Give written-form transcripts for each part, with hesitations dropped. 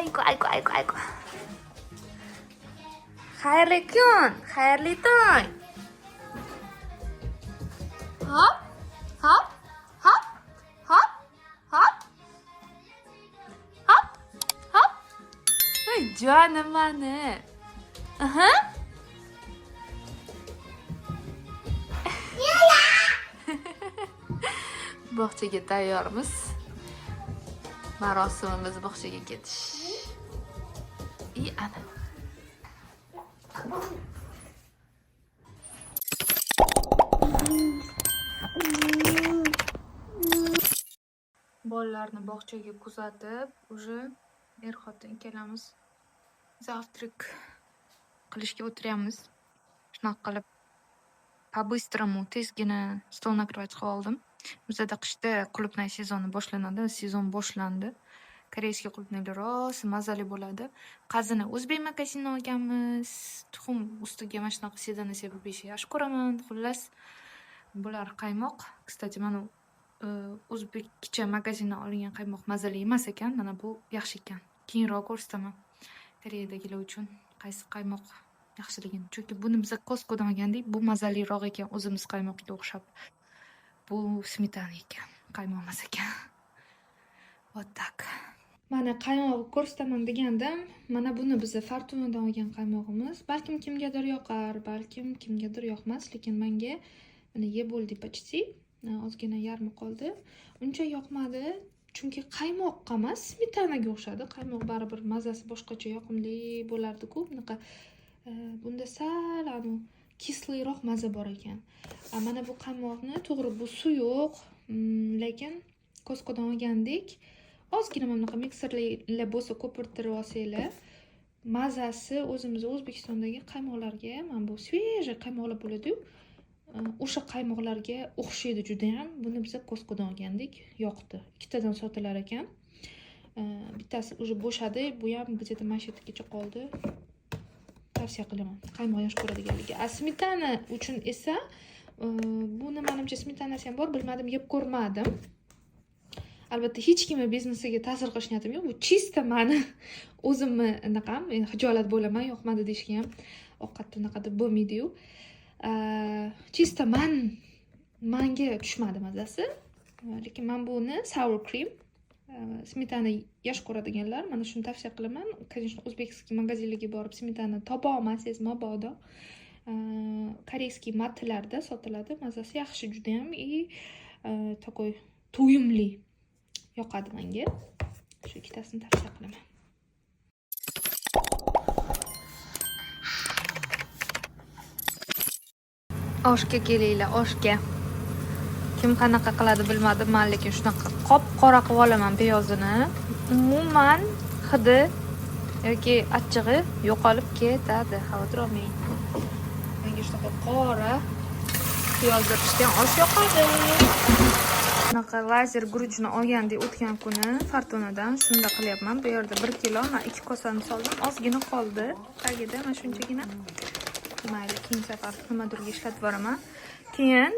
Ayku, ayku, ayku, ayku. Xayrli kun, xayrli tong. Hop, hop, hop, hop, hop. Hop, hop. Ey, jonim mani. Aha. Bog'chaga tayyormiz. Marosimimiz bog'chaga ketish. I ana. Bolalarni bog'chaga kuzatib, уже er-xotin ikkalamiz завтрак qilishga o'tiryapmiz. Shunaqa qilib, по-быстрому, tezgina stol накрывать qilib oldim. Bizada qishda qulupnay sezoni boshlanadi. Sezon boshlandi. Корейский qulupnaylar rosa mazali bo'ladi. Qazini o'zbek magazindan olganmiz. Tuxum ustiga mana shunaqa sedana sepib yeyishni yaxshi ko'raman. Xullas, bular qaymoq. Кстати, mana o'zbekcha magazindan olingan qaymoq mazali emas ekan. Mana bu yaxshi ekan. Keyinroq ko'rsataman. Koreyadagilar uchun qaysi qaymoq yaxshiligini. Chunki buni biz Costcodan olgandik, bu mazaliroq ekan o'zimiz qaymoqga o'xshab. Bu smetana ekan, qaymoq emas ekan. Вот так. Mana qaymoq ko'rsataman degandim. Mana buni biz Fortunadan olgan qaymog'imiz. Balkim kimgadir yoqar, balkim kimgadir yoqmas, lekin menga mana yeb bo'ldik почти. Ozgina yarmi qoldi. Uncha yoqmadi, chunki qaymoqqa emas, smetanaga o'xshadi. Qaymoq baribir mazasi boshqacha yoqimli bo'lardi-ku. Bunaqa bunda sal anu кислый roq maza bor ekan. Mana bu qaymoqni to'g'ri bu suyuq, lekin Costcodan olgandik. Ozgina mana bunaqa mikserlar bo'lsa ko'pirtirib olsanglar, mazasi o'zimiz O'zbekistondagi qaymoqlarga, mana bu свежий qaymoqlar bo'ladi-yu, o'sha qaymoqlarga o'xshaydi judayam. Buni biz Costcodan olgandik, yoqdi. Ikkitadan sotilar ekan. Bittasi уже bo'shadi, bu ham где-то mana shu yergacha qoldi. Tavsiya qilaman qaymoq yaxshi ko'radiganlarga. A smetana uchun esa buni manimcha smetanasi ham bor, bilmadim, yeb ko'rmadim. Albatta hech kimni biznesiga ta'sir qilish niyatim yo'q. Bu чисто mani o'zimni anaqam, endi xijolat bo'laman, yoqmadi deyishga ham ovqatni unaqa deb bo'lmaydi-yu. Чисто manga tushmadi mazasi. Lekin men buni sour cream, smetana yaxshi ko'radiganlar, mana shuni tavsiya qilaman. Конечно, узбекский magazinlarga borib smetana topa olmasangiz mabodo, корейский martlarda sotiladi. Mazasi yaxshi judayam и такой to'yimli. Yoqadi menga. Shu ikkitasini tavsiya qilaman. Oshga kelinglar, oshga. Kim qanaqa qiladi bilmadim, men lekin shunaqa qop-qora qilib olaman piyozini. Umuman hidi yoki achchig'i yo'qolib ketadi. Xavotir olmang. Menga shunaqa qora piyozda pishgan osh yoqadi. Shunaqa lazer guruchni olgandik o'tgan kuni Fortunadan. Shunda qilyapman. Bu yerda 1 kilo, men 2 kosani soldim. Ozgina qoldi. Tagida mana shunchagina. Mayli, keyin safar nimadirga ishlatib boraman. Keyin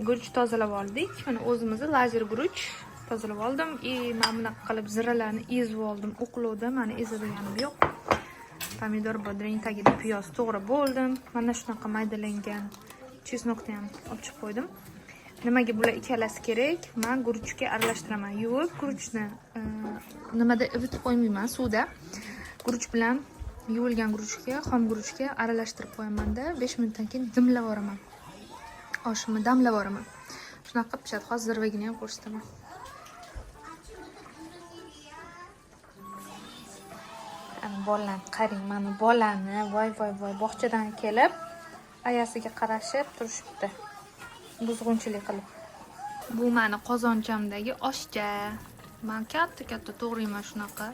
guruch tozalab oldik. Mana o'zimizni lazer guruch tozalab oldim. И mana bunaqa qilib ziralarni ezib oldim. O'qlovda meni ezadiganim yo'q. Pomidor, bodring tagida piyoz to'g'ri bo'ldim. Mana shunaqa maydalangan чеснок ni ham olib chiqib qo'ydim. Nimaga bular ikkalasi kerak? Men guruchga aralashtiraman. Yuvib guruchni nimada ivitib qo'ymayman, suvda. Guruch bilan yuvilgan guruchga, xom guruchga aralashtirib qo'yamanda 5 minutdan keyin dimlab yuboraman. Oshimni damlab yuboraman. Shunaqa qilib pishadi. Hozir zirvagini ham ko'rsataman. Ana bolani qarang, mana bolani, voy voy voy, bog'chadan kelib ayasiga qarashib turishibdi. Buzg'unchilik qilib. Bu meni qozonchamdagi oshcha. Men katta-katta to'g'rayman shunaqa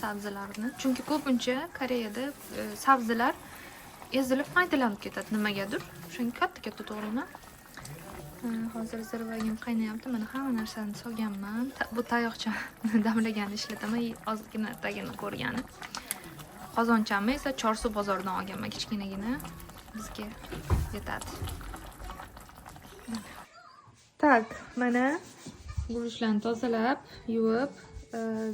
sabzilarni. Chunki ko'pincha Koreyada sabzilar ezilib maydalanib ketadi nimagadir. O'shanga katta-katta to'g'rayman. Hozir zirvagim qaynayapti. Mana hamma narsani solganman. Bu tayoqcha damlaganni ishlataman, ozgina tagini ko'rgani. Qozonchamni esa Chorsu bozoridan olganman, kichkinagina. Bizga yetadi. Tak, mana guruchlarni tozalab, yuvib,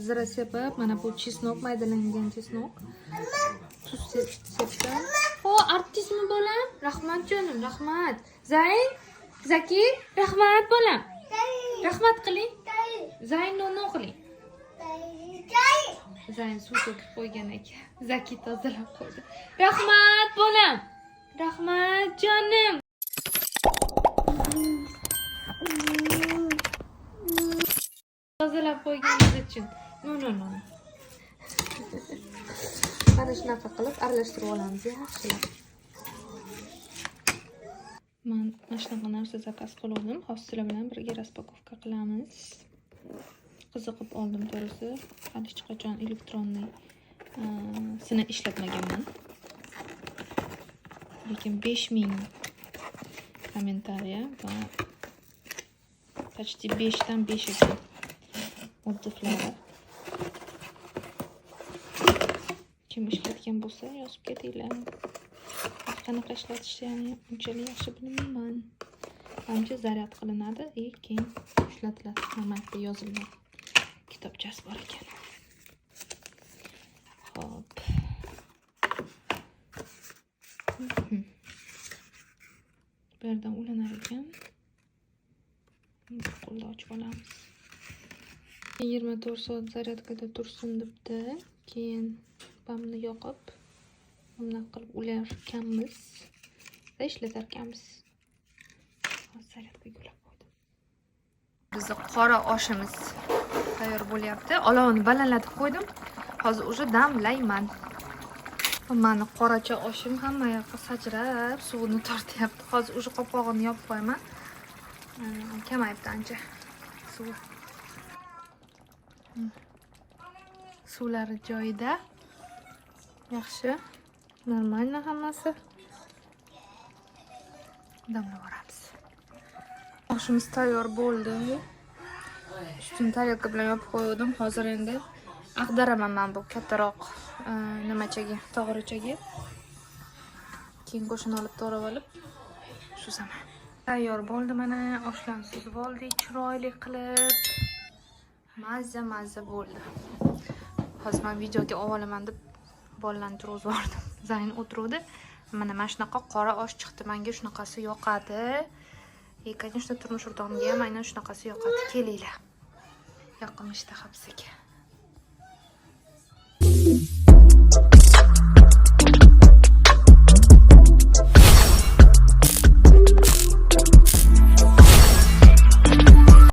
Zira sepib, mana bu чеснок, maydalangan чеснок. Tuz sepdim. O, artdingizmi, bolam? Rahmat, jonim, rahmat. Zayn, Zaki, rahmat, bolam. Rahmat qiling. Zayn, no no qiling. Zayn suv to'kib qo'ygan ekan. Zaki tozalab qo'ydi. Rahmat, bolam. Rahmat, jonim. Tozalab qo'yganingiz uchun. No no no. Mana shunaqa qilib aralashtirib olamiz yaxshilab. Man mana shunaqa narsa заказ qilgandim. Hozir sizlar bilan birga распаковка qilamiz. Qiziqib oldim to'g'risi. Hali hech qachon электронный sini ishlatmaganman. Lekin 5000 комментария va почти 5 dan 5 ekan отзыв lari. Kim ishlatgan bo'lsa, yozib ketinglar. Qanaqa ishlatishni unchalik yaxshi bilmayman. Manimcha, zaryad qilinadi и keyin ishlatiladi. Mana bu yerda yozilgan kitobchasi bor ekan. Xo'p. Bu yerdan ulanar ekan. Bir qo'lda ochib olamiz. 24 soat zaryadkada tursin debdi. Keyin bamni yoqib, bunaqa qilib ular ekanmiz va ishlatar ekanmiz. Hozir zaryadkaga ulab qo'ydim. Bizni qora oshimiz tayyor bo'lyapti. Olovni balandlatib qo'ydim. Hozir уже damlayman. Mani qoracha oshim hamma yoqqa sachrab, suvini tortyapti. Hozir уже qopqog'ini yopib qo'yaman. Kamayibdi ancha suvi. Suvlari joyida. Yaxshi. Нормально hammasi. Damlab yuboramiz. Oshimiz tayyor bo'ldi. Ustini tarelka bilan yopib qo'ydim. Hozir endi ag'daraman man bu kattaroq nimachaga, tog'orachaga. Keyin go'shtini olib to'g'rab olib suzaman. Tayyor bo'ldi mana, oshlarni suzib oldik chiroyli qilib. Mazza mazza bo'ldi. Hozir man videoga olaman deb bolalarni turg'izib yubordim. Zayn o'tiruvdi. Mana shunaqa qora osh chiqdi. Menga shunaqasi yoqadi. И, конечно, turmush o'rtog'imga ham aynan shunaqasi yoqadi. Kelinglar. Yoqim ishtaha bizga.